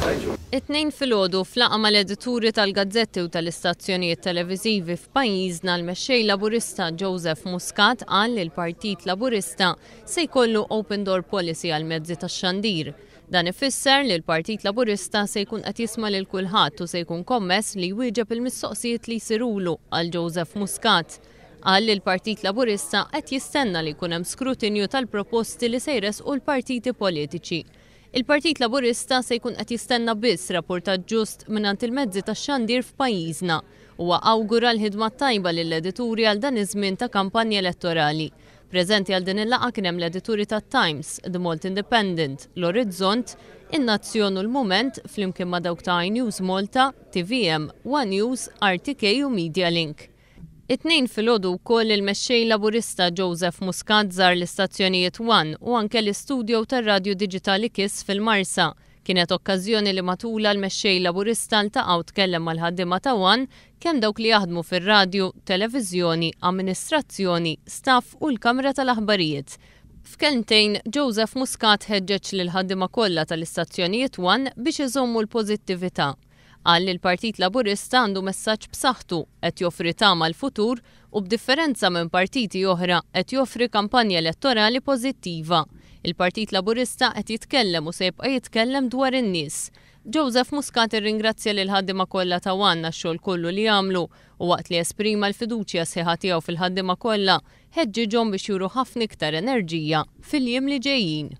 stage. It-Tnejn filgħodu, f'laqgħa mal-edituri tal-gazzetti u tal-istazzjonijiet televiżivi f'pajjiżna, l-Mexxej Laburista Joseph Muscat qal li l-Partit Laburista se jkollu open door policy għall-mezzi tax-xandir. Dan ifisser li l-Partit Laburista se jkun qed jisma' lil kulħadd u se jkun kommess li jwieġeb il-mistoqsijiet li jsirulu, qal Joseph Muscat. Qal li l-Partit Laburista qed jistenna li jkun hemm skrutinju tal-proposti li se jressqu l-partiti politiċi. Il-Partit Laburista se jkun qed jistenna biss rappurtaġġ ġust mingħand il-mezzi tax-xandir f'pajjiżna. Huwa awgura l-ħidma t-tajba lill-edituri għal dan iż-żmien ta' kampanja elettorali. Preżenti għal din il-laqgħa kien hemm l-edituri tat-Times, The Malta Independent, L-Orizzont, In-Nazzjon u l-Mument flimkien ma' dawk ta' iNews Malta, tvm, One News, RTK u Medialink. It-Tnejn filgħodu wkoll il-Mexxej Laburista Joseph Muscat żar l-istazzjonijiet One u anke l-istudio tar-radju diġitali Kiss fil-Marsa. Kienet okkażjoni li matulha l-Mexxej Laburista ltaqa' u tkellem mal-ħaddiema ta' One, kemm dawk li jaħdmu fir-radju, televiżjoni, amministrazzjoni, staff u l-kamra tal-aħbarijiet. F'kelmtejn, Joseph Muscat ħeġġeġ lill-ħaddiema kollha tal-istazzjonijiet One biex iżommu l-pożittività. Qal li l-Partit Laburista għandu messaġġ b'saħħtu, qed joffri tama għall-futur u b'differenza minn partiti oħra qed joffri kampanja elettorali pożittiva. Il-Partit Laburista qed jitkellem u se jibqa' jitkellem dwar in-nies. Joseph Muscat irringrazzja lill-ħaddiema kollha ta' one għax-xogħol kollu li għamlu u waqt li esprima l-fiduċja sħiħa tiegħu fil-ħaddiema kollha, ħeġġiġhom biex juru ħafna iktar enerġija fil-jiem li ġejjin.